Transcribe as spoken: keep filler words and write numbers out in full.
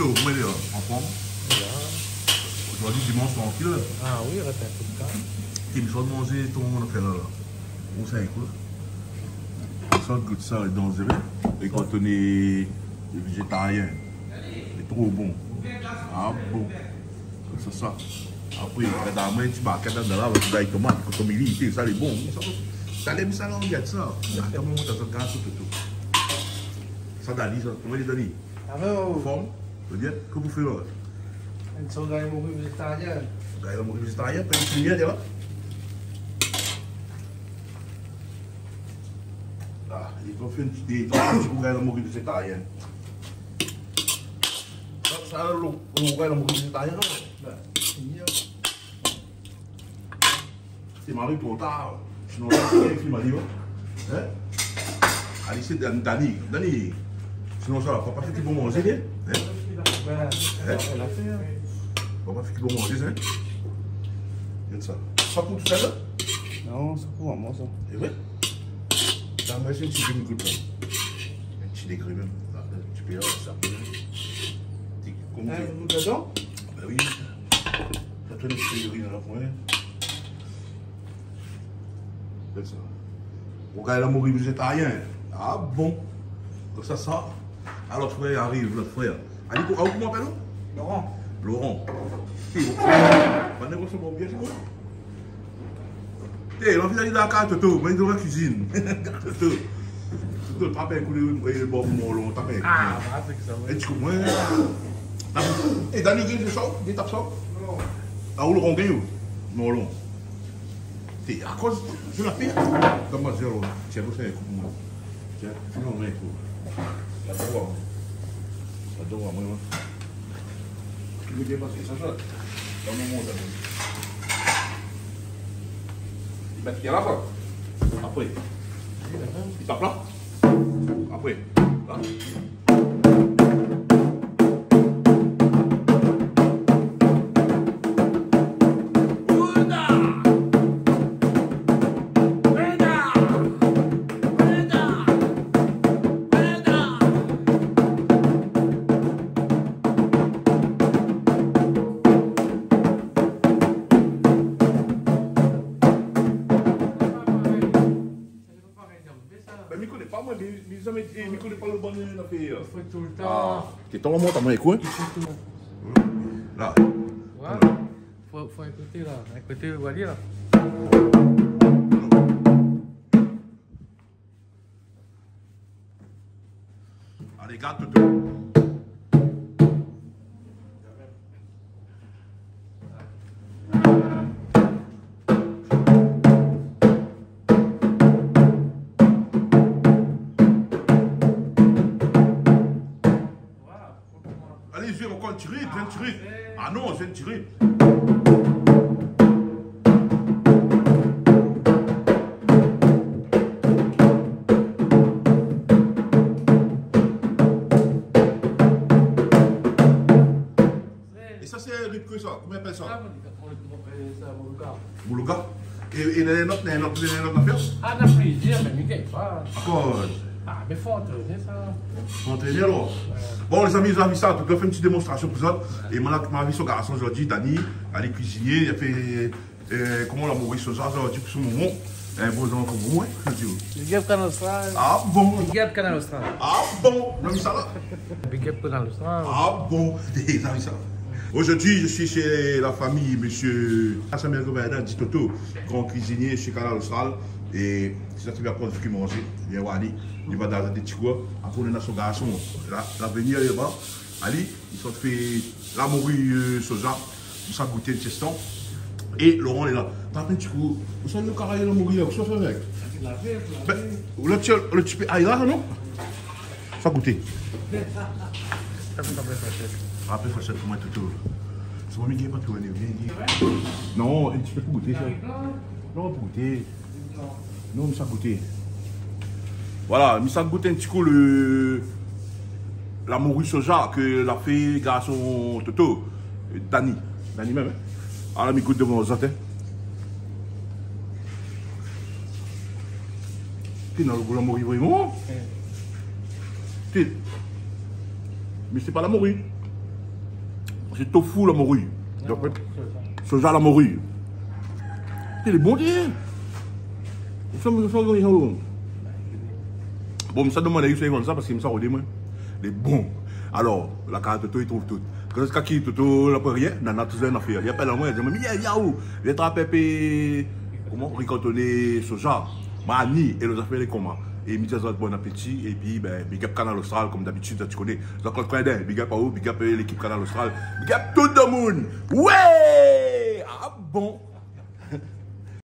Yo, koman i lé, an form ? Zordi dimansh, trankil. Ah oui, rès in pé de tan. Ti, mi sort manzé ton afèr la, la. Ou sa, ékout. Sort gout sa, lé danzéré. É kan ou lé véjétarien, lé tro bon. Ah bon. Sa, sa. Apré, gard amoin, ti barkèt la, la, avèk tomat, kotomili, té, sa lé bon. Sa, sa lé, sa la, ou gard sa. Atann, mi mont azot, gard sa, tout, tout. Sa, Dani, sa. Koman i lé, Dani ? An form ? Lé bien ? Kosa ou fé la ? In sougay mori véjétarien. Sougay mori véjétarien, pa in sougay, la. Ah, i fo fé in ti dé, in ti sougay mori véjétarien. Sa, sa, lo, lo sougay mori véjétarien, la. Bin, sé bien. Té, mari, tro tar. Sinon, sa, sé fini, mari, in ? Alé, sé Dan-, Dani. Dani. Sinon, sa va pa fé ti bon manzé, bien ? In ? Bin, in ? Sa va fé ti bon manzé, sa. Gard sa. Sa pou tousèl, la ? Non, sa pou amoin, sa. É oui ? Sa, moin, sé in ti grin gout, la. In ti dégré mèm. La, in ti pé la, sa. Ti, koman... In, ou mèt dedan ? Bin oui. Sa, tourn in ti pé de ri dan la koin. Fé sa. Ou gingn la mori véjétarien. Ah bon. Konmsa, sa. Alor, frèr, ariv, lot frèr. Ali, kou-, ah, koman i apèl, ou ? Laurent. Laurent. Sé bon. Bann négosyan bon bien, sé bon. Té, lanvi alé dan la kaz Toto, moin, dan la kuizine. Toto. Toto, trap in kou, lé, lé bon, Morlon, trap in kou. Ah, bah, sé ke sa, ouais. É ti kou, moin. Ah bon. É, Dani, gingn sa, dé tap sa ? Non. Ah, ou Laurent gingn, ou ? Morlon. Té, akoz, mi la fé. Koman, zéro. Tiens, ou fé in kou pou moin. Tiens, fé amoin in kou. La doi. La doi, moin, moin. Li lé bien pasé, sa, sa. Dan mon mond, sa. Li mèt bien la, koi. Apré. Li tap la. Apré. La. Bin, mi koné pa, moin, mi, mi zamé, mi koné pa lo bann, euh, nafèr. I fo toultan. Ah, té, tann, mont amoin in kou, in. I fo toultan. La. Ouais. Fo, fo ékouté, la. Ékouté, ou va dir, la. Alé, gard Toto. Alé, zoué ankor in ti rit, in ti rit. Ah non, sé in ti rit. É sa, sé rit koi sa ? Koman i apèl sa ? Sa, moin, moin, moin, euh, sa, moin, lo gars. Moulouga. É, é néna in ot, néna in ot, néna in ot nafèr ? Ah, néna plizièr, mé mi gingn pa. Akoz ? Ah, mé fo antréné sa. Fo antréné alor ? Ouais. Bon, lézami, zot la vi sa, an tou ka, fé in ti démonstrasion pou zot. É moin la, ma vi son garson zordi, Dani, li lé kuizinié, li la fé, euh, koman, la mori soja zordi pou son momon. In bon zanfan pou moin, mi di. Big up Kanal Austral. Ah bon ? Big up Kanal Austral. Ah bon ? Non, mé sa la. Big up Kanal Austral. Ah bon ? Zot la vi sa. Aujourd'hui, je suis chez la famille monsieur Hassan Mergovada, dit Toto, grand cuisinier chez Kanal Austral. É sé sa ki va pran di manzé. Vien oir ali. Li va dan dé ti koi. Apré, nou néna son garson. La, la vni laba. Ali, li sort fé la mori, euh, soja. Nou sa gouté in ti instan. É Laurent lé la. Trap in ti kou. Ou sa, nou karay la mori la. Kosa ou fé avèk ? Lavé, lavé. Bin, ou la tir le ti pé ay la, non ? Sa gouté. Sa fé pa fé fashèt. Apré fashèt pou moin, Toto. Sé moin, mi gingn pa tourné, mi gingn. Non, in ti pé pou gouté, sa. Non, pou gouté. Non, mi sa gouté. Voilà, mi sa gout in ti kou le, la mori soja ke la fé garson Toto, euh, Dani. Dani mèm, in. Ala, mi gout dovan zot, in. Té, néna lo gou la mori vréman. Té. Mé sé pa la mori. Sé tofu la mori. Donk, soja la mori. Lé bon, lé. Sa, sa, sa, sa. Bon, mi sa domann ali ousa i vann sa, paske mi sa rodé, moin. Lé bon. Alor, la kaz Toto, i trouv tout. Kan sa ki Toto, la pou rien, nana toultan in nafèr. Li apèl amoin, li di amoin, "Mé, ya, ya, ou, vien trap in pé, koman, riz cantonné soja, mani, é lot zafèr, lé koman." É mi di azot bon apéti, épi, bin, big up Kanal Austral, konm dabitid, sa ti koné. Jean-Claude Coindin, big up aou, big up, euh, lékip Kanal Austral. Big up tout domoun. Wé! Ah bon?